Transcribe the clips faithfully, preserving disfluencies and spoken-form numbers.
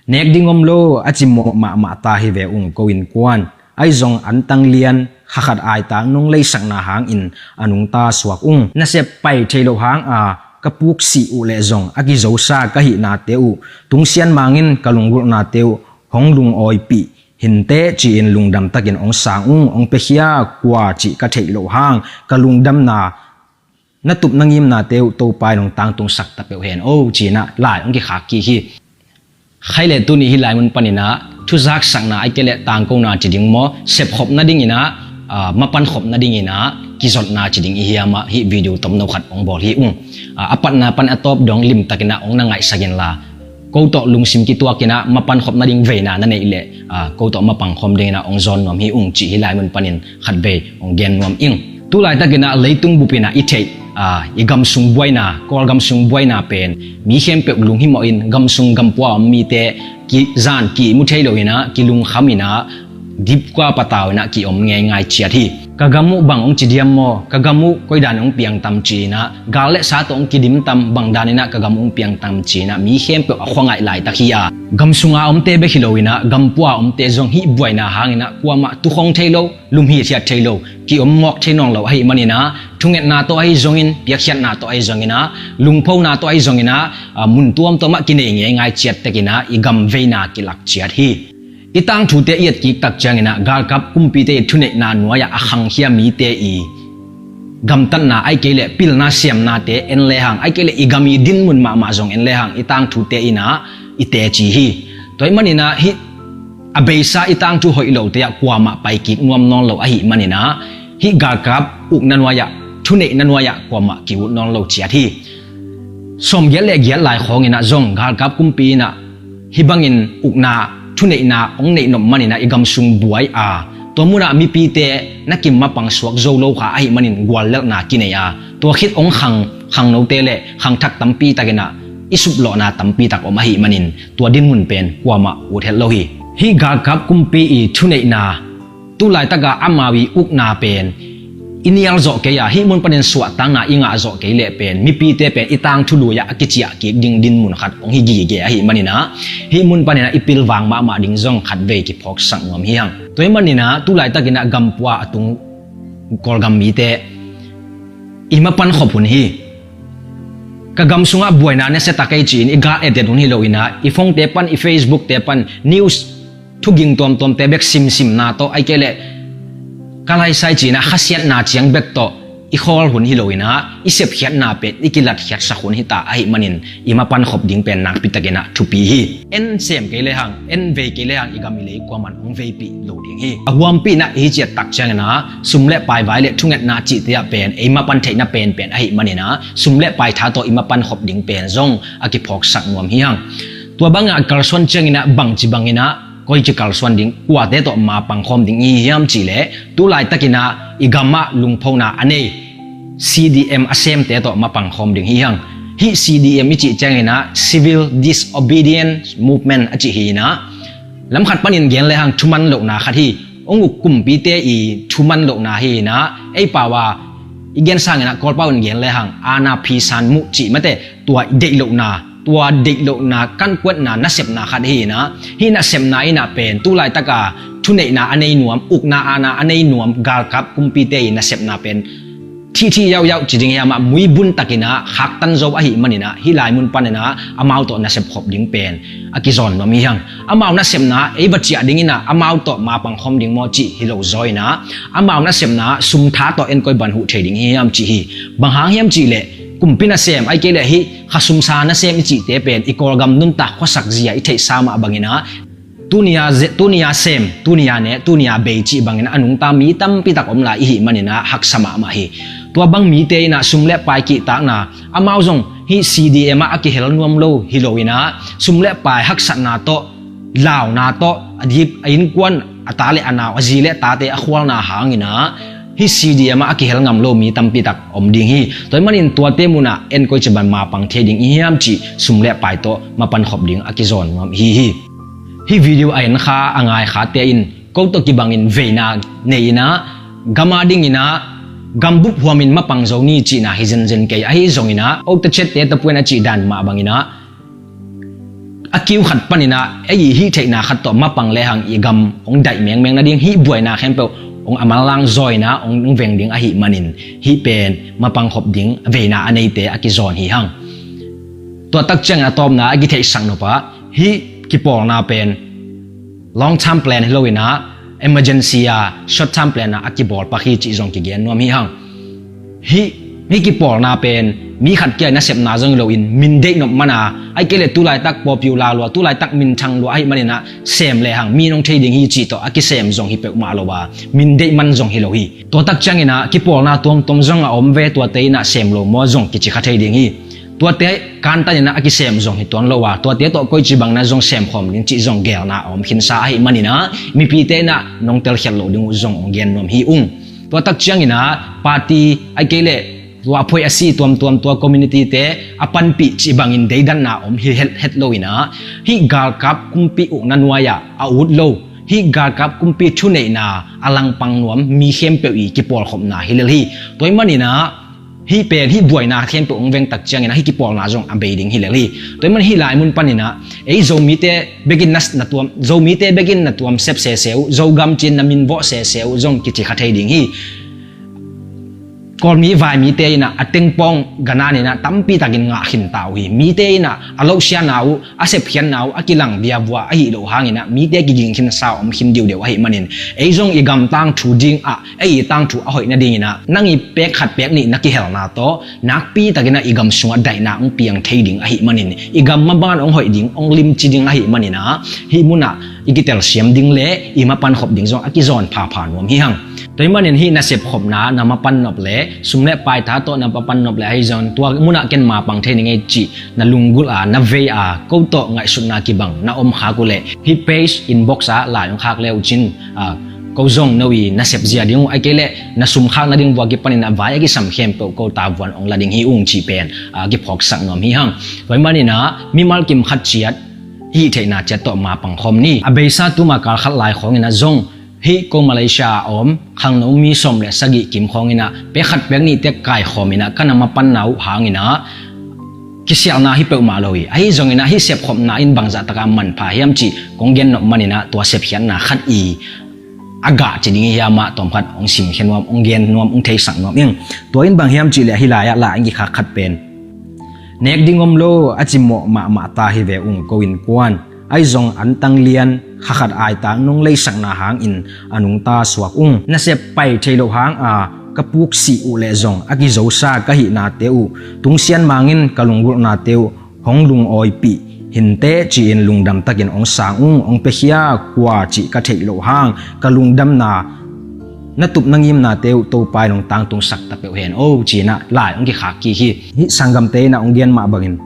Nek ding om lo a cimawh mahmah ta hi ve ung ko innkuan. Ahi zong antang lian kha khat aitak nong leisakna hangin a nungta suak ung. Nasep pai thei loh hang a ka puk sih uh leh zong a kizosa ka hihnate uh tungsian mangin ka lunggulhnate uh hong lungawipih hinteh ci-in lungdam takin hong sang ung. Hong piakhia kua cih ka theih loh hang ka lungdamna na tup na ngimnate uh Topa in hong tangtungsak ta peuh hen o ci-in ah lai hong kikhak kik hi. Khai le tuni hih lai mun panin ah thuzaksakna ahih kei leh tangkona ci ding maw, sepkhop nadingin ah, ah, mapankhop nadingin ah kizotna ci ding i hiam ah hih video tomno khat hong bawl hi ung. Ah, a patna pan a tawp dong limtakin ah hong na ngaihsak inla ko tawh lungsim kituakin ah mapankhop nading veina na neih leh, ah, ko tawh mapangkhawm dingin ah hong zawn nuam hi ung cih hih lai mun panin khatvei hong gen nuam ing. Tu laitakin ah leitung bupin ah i theih, ah, i gamsung buaina, Kawlgam sung buaina pen mi khempeuh lunghimawhin gamsung gampua om mite kizan kimu thei loin ah kilungkhamin ah dipkua patau in ah ki-om ngeingai ciat hi. Ka gam uh bang hong ci diam maw, ka gam uh koidan hong piang tam ci-in ah gal le sa tawh hong kidim tam, bangdan in ah ka gam uh hong piang tam ci-in ah mi khempeuh a khuangaih laitak hi a, gamsunga omte bek hi loin ah gampua omte zong hih buaina hangin ah kuamah tukhong thei lo, lumhithiat thei lo, ki-om mawk thei nawn lo ahih manin ah thungetna tawh ahi zongin, piakkhiatna tawh ahi zongin ah, lungphona tawh ahi zongin ah, ah, mun tuamtuam ah kinei ngeingai ciat tekin ah i gam veina kilak ciat hi. I tangthute i etkik tak ciangin ah galkap kumpite i thuneihna nuai-ah a khangkhia mite i gamtatna ahih kei leh pilna siamnate en lehang, ahih kei leh i gam i dinmun mahmah zong en lehang i tangthute in ah i teci hi. Tua ahih manin ah hih a beisa i tangthu hoih lote ah kuamah paikik nuam nawn lo ahih manin ah hih galkap ukna nuai-ah, thuneihna nuai-ah kuamah ki-ut nawn lo ciat hi. Sawmgiat le giat lai khawngin ah zong galkap kumpi in ah hih bangin ukna, thuneihna hong neih nop manin ah i gamsung buai a, tua munah mipite na kim mapang suak zo lo kha ahih manin guallelhna kinei a, tua khit hong khang, khangnote le khangthak tampi takin ah i suplawhna tampi tak om ahih manin tua dinmun pen kuamah ut het lo hi. Hih galkap kumpi i thuneihna tu laitaka amau i ukna pen i nial zawh kei a, hih mun panin suahtakna i ngah zawh kei leh pen mipite pen i tangthu lui-ah a kiciah kik ding dinmun khat hong hi gige ahih manin ah hih mun panin ah i pilvang mahmah ding zong khatvei kiphawksak nuam hi hang. Tua ahih manin ah tu laitakin ah gampua a tung Kawlgam mite i mapankhop hun hi. Ka gam sungah buaina nasia ta kei ci-in i gal etet hun hi loin ah i phone-te pan, i Facebook-te pan news thuging tuamtuamte bek simsimna tawh, ahih kei leh ka laisai ci-in ah khasiatna ciang bek tawh i khawl hun hi loin ah i sepkhiatna pen i kilatkhiatsak hun hi ta ahih manin i mapankhop ding pen nakpi takin ah thupi hi. En sem kei lehang, en vei kei lehang i gam i lei kuaman hong veipih lo ding hi. A huampihna i hi ciat tak ciangin ah sum le pai, vai le thungetna cihte ah pen ei mapan theihna penpen ahih manin ah sum le pai tha tawh i mapankhop ding pen zong a kiphawksak nuam hi hang. Tua bangah a kalsuan ciangin ah bangci bangin ah koici kalsuan ding, kuate tawh mapangkhawm ding i hi hiam cih leh tu laitakin ah i gamah lungphona a nei C D M a semte tawh mapangkhawm ding hi hang. Hih C D M i cih ciangin ah Civil Disobedience Movement a cih hi in ah lamkhat panin gen lehang thuman lohna khat hi. Hong uk kumpite i thuman lohna hi in ah ei pau a i gen sangin ah Kawlpau in gen lehang aana phisan muh cih mate, tua i deih lohna, tua deih lohna kankuatna nasepna khat hi in ah hih nasepna in ah pen tu laitaka thuneihna a nei nuam, ukna aana a nei nuam galkap kumpite i nasepna pen thihthih yauhyauh ci ding hiam ah muibun takin ah khaktan zo ahih manin ah hih lai mun panin ah amau tawh nasep khop ding pen a kizawn nuam hi hang. Amau nasepna ei va ciah dingin ah amau tawh mapangkhawm ding maw cih hi lo zaw in ah amau nasepna sum tha tawh en koi ban huh thei ding hi hiam cih hi. Bang hang hiam cih leh kumpi nasem ahih kei leh hih khasumsa nasem i cihte pen i Kawlgam nuntak khuasak zia i theihsa mah bangin ah tuni-a ze-, tuni-a sem, tuni-a ne, tuni-a bei cih bangin a nungta mi tampi tak om lai i hih manin ah haksa mahmah hi. Tua bang mite in ah sum le pai kihtakna, amau zong hih C D M ah a kihel nuam lo hi loin ah sum le pai haksatna tawh, launa tawh, a dip, a innkuan, a ta le a nau, a zi le a tate a khualna hangin ah hih C D M ah a kihel ngam lo mi tampi tak om ding hi. Tua ahih manin tuate munah en koici ban mapang thei ding i hiam cih sum le pai tawh mapankhop ding a kizawn nuam i hi hi. Hih video a en kha, a ngai khate in ko tawh kibangin veina nei in ah gam a dingin ah gambup huamin mapang zo ni cihna hi zenzen kei. Ahi zongin ah Otachiatte tapuan a cih dan mah bangin ah A kiu khat paninah ei i hih theihna khat tawh mapang lehang i gam hong daih mengmeng nading, hih buaina khempeuh hong a manlang zawina hong veng ding ahih manin hih pen mapang khop ding veina a neite a kizawn hi hang. Tua tak ciangin a tawpna a kitheihsak nop ah hih kipawlna pen long term plan hi loinah emergency a short term plan ah a kibawl pak hi cih zong kigen nuam hi hang. Hih, hih kipawlna pen mi khat kia nasepna zong hi loin min deih nop mana, ai kei le tulaitak popular lua, tulaitak minthang lua ahih maninah sem lehang mi nong thei ding hi cih tawh a kisem zong hi peuhmah lo a, min deih man zong hi lo hi. Tua tak cianginah kipawlna tuamtuam zong a om ve, tuate inah sem lo maw zong kici kha thei ding hi. Tuate kantaninah a kisem zong hi tuan lo a, tuate tawh koici bangin zong semkhawm ding cih zong gelna a om khinsa ahih maninah mipite inah nong telkhiat loh ding uh zong hong gen nuam hi ung. Tua tak cianginah party ai kei le tua phoih a si tuamtuam, tua community te a panpih cih bangin deidanna om hi het, het loinah hih galkap kumpi ukna nuai-ah a ut lo, hih galkap kumpi thuneihna a langpang nuam mi khempeuh i kipawlkhopna hi lel hi. Tua ahih maninah hih pen hih buaina khempeuh hong veng tak cianginah hih kipawlna zong a bei ding hi lel hi. Tua ahih man hih lai mun paninah ei Zomite bekin na, na tuam, Zomite bekin na tuam sep sese uh, Zogam cin na min vawh sese uh zong kici kha thei ding hi. Kawlmi vaimite inah a tengpawng gananinah tampi takin ngah khinta uh hi. Mite inah a lohsiatna uh, a sepkhiatna uh a kilang biavua ahih loh hanginah mite kiging khinsa om khin diudeu ahih manin ei zong i gam tangthu dingah ei i tangthu a hoih nadinginah nang i pek khat pek nih na kihelna tawh nakpi takinah i gam sungah daihna hong piang thei ding ahih manin i gam maban hong hoih ding, hong limci ding ahih maninah hih munah i kitelsiam ding le i mapan khop ding zong a kizawn phapha nuam hi hang. Tua ahih manin hih na sepkhopna na mapan nop le sum le paita tawh na mapan nop le ahi zong tua munah ken mapang thei ning ei cih na lunggulh a, na vei a, ko tawh ngaihsutna kibang na om khak uh leh hih page inbox ah lai hong khak le uh cin, a, ko zong no i na sepzia ding uh ai kei le na sum khak nading vua kipanin a vai a kisam khempeuh ko ta vuan hong la ding hi ung cih pen a kiphawksak nuam hi hang. Tua ahih maninah mimal kim khat ciat hih theihna ciat tawh mapang khawm ni. A beisa tuma kal khat lai khawnginah zong hih ko Malaysia a om khangno mi sawm le sagih kim khawnginah pek khat pek nih tek kaikhawminah ka na mapanna uh hanginah kisialna hi peuhmah lo hi. Ahi zonginah hih sepkhopna in bangzah taka manpha hiam cih kong gen nop maninah tua sepkhiatna khat i a gah ci ding hi hiam ah tawmkhat hong simkhia nuam, hong gen nuam, hong theisak nuam ing. Tua in bang hiam cih leh hih lai-ah la in kikhak khat pen nek ding om lo a cimawh mahmah ta hi ve ung ko innkuan. Ahi zong antang lian kha khat aitak nong leisakna hangin a nungta suak ung. Nasep pai thei loh hang a ka puksih uh leh zong a kizosa ka hihnate uh tungsian mangin ka lunggulhnate uh hong lungawipih hinteh ci-in lungdam takin hong sang ung. Hong piakhia kua cih ka theih loh hang ka lungdamna na tup na ngimnate uh Topa in hong tangtungsak ta peuh hen o, ci-inah lai hong kikhak kik hi. Hih sanggamte inah hong gen mah bangin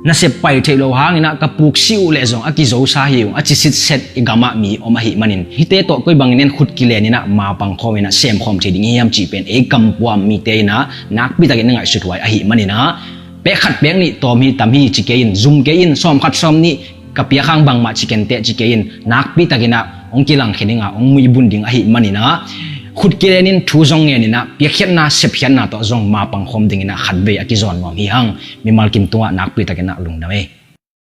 nasep pai theih loh hanginah ka puksih uh leh zong a kizosa hi ung a ci sitset i gamah mi om ahih manin hihte tawh koi bangin en khut kileninah mapang khawminah semkhawm thei ding hiam cih pen ei kampuam mite inah nakpi takin na ngaihsut huai ahih maninah pek khat pek nih tawm hi tam hi ci kei in, zum kei in, sawm khat sawm nih ka piak hang bangmah ci kenteh ci kei in, nakpi takinah hong kilangkhia dinga hong muibun ding ahih maninah khut kilenin thu zong ngeninah piakkhiatna sepkhiatna tawh zong mapang khawm dinginah khatvei a kizawn nuam hi hang. Mimal kim tungah nakpi takinah lungdam ei.